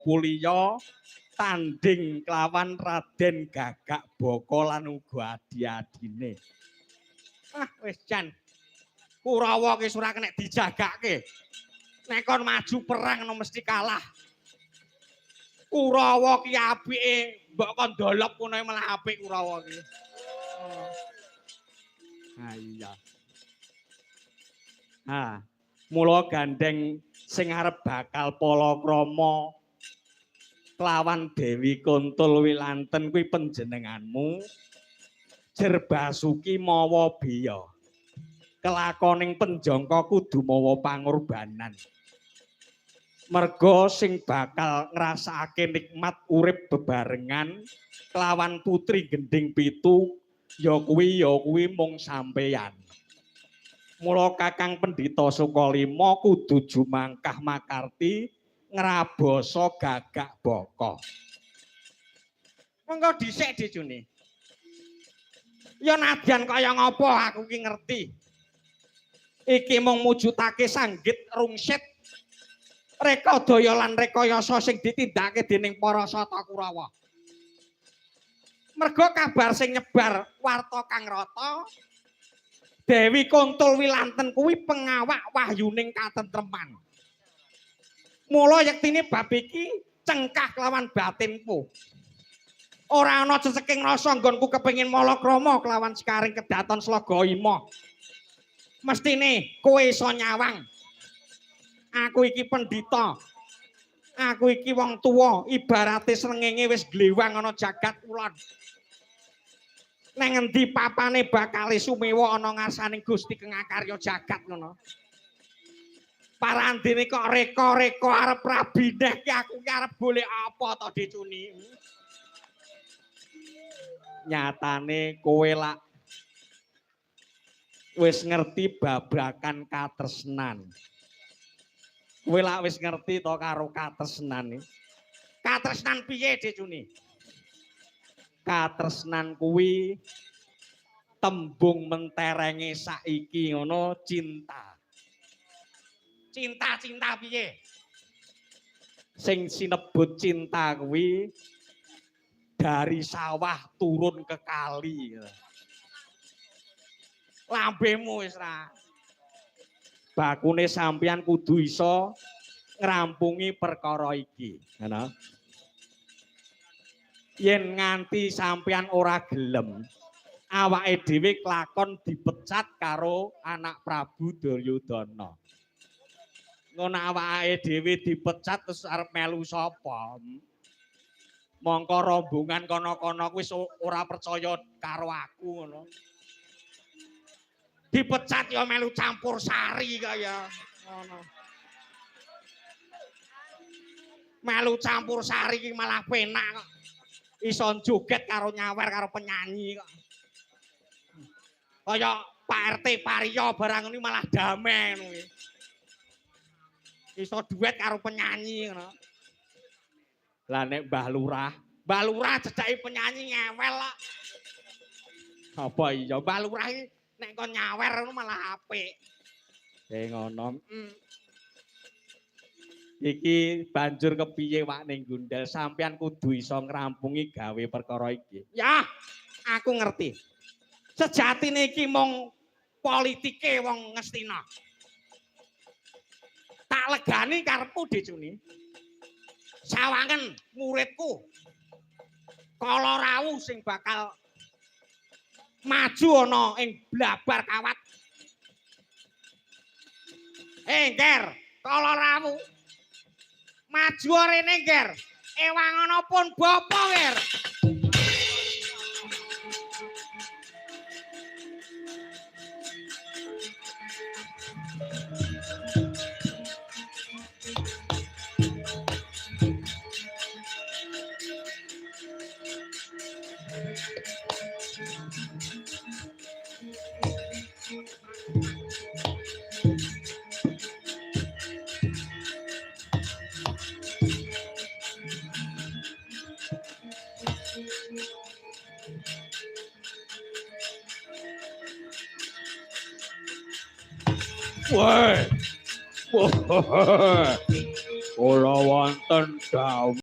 Kuliya tanding kelawan Raden Gagak Baka lan uga adi-adine. Ah wis jan. Kurawa ki ora kena dijagake. Nek kon maju perang no mesti kalah. Kurawa ki apike mbok kon dolop ngono malah apik Kurawa ki. Oh. Ha iya. Ha, mula gandeng sing arep bakal palakrama kelawan Dewi Kuntul Wilanten kuwi panjenenganmu Jer Basuki mawa biya. Kelakoning penjangka kudu mawa pangorbanan. Merga sing bakal ngrasakake nikmat urip bebarengan kelawan putri gending pitu ya kuwi mung sampeyan. Mula Kakang Pendhita Sukalima kudu jumangkah makarti ngrabasa Gagak Baka. Mengko dhisik dicune. Ya nadyan kaya ngapa aku ki ngerti. Iki mung mujudake sanggit rungsit rekadaya lan rekayasa sing ditindakake dening para Sata Kurawa. Merga kabar sing nyebar warta kang rata Dewi Kuntul Wilanten kuwi pengawak wahyuning katentreman. Mula yektine bab iki cengkah kelawan batinku. Ora ana ceceking rasa nggonku kepengin malakrama kelawan sekaring kedaton Slaga Ima. Mestine kowe iso nyawang. Aku iki pendhita. Aku iki wong tuwa, ibarate srengenge wis glewang ana jagat kulon. Neng endi papane bakale sumewa ana ngarsaning Gusti Kang Akarya jagat ngono. Parandene kok reka-reka arep rabi neh ki aku ki arep golek apa to dicuni. Nyatane kowe lak wis ngerti babakan katresnan. Kowe lak wis ngerti to karo katresnan iki. Katresnan piye dicuni? Katresnan kuwi tembung menterenge saiki ngono cinta. Cinta-cinta piye? Sing sinebut cinta kuwi dari sawah turun ke kali. Lambemu wis ra. Bakune sampeyan kudu iso ngrampungi perkara iki, ngono. Yen nganti sampeyan ora gelem, awake dhewe kelakon dipecat karo anak Prabu Duryudana. Ngono awake dhewe dipecat terus arep melu sapa? Mongko rombongan kono-kono kuwi ora percaya karo aku ngono. Dipecat ya melu campur sari kaya ngono. Melu campur sari iki malah penak kok. Iso joget karo nyawer karo penyanyi kok. Kaya Pak RT Paryo barang ini malah damai ngono kuwi. Iso duet karo penyanyi ngono. Lah nek Mbah Lurah cedhake penyanyi ngewel kok. Apa iya Mbah Lurah iki nek kon nyawer ngono malah apik. Ngono. Iki banjur kepiye wak ning Gundel sampeyan kudu iso ngrampungi gawe perkara iki. Ya, aku ngerti. Sejatine iki mung politike wong Ngastina. Tak legani karepku dicuni. Sawangen muridku. Kala rawuh sing bakal maju ana ing blabar kawat. Ger, kala rawuh. Maju rene, Ger. Ewang ana pun bapa, Ger. Woi. Kula wonten dawuh.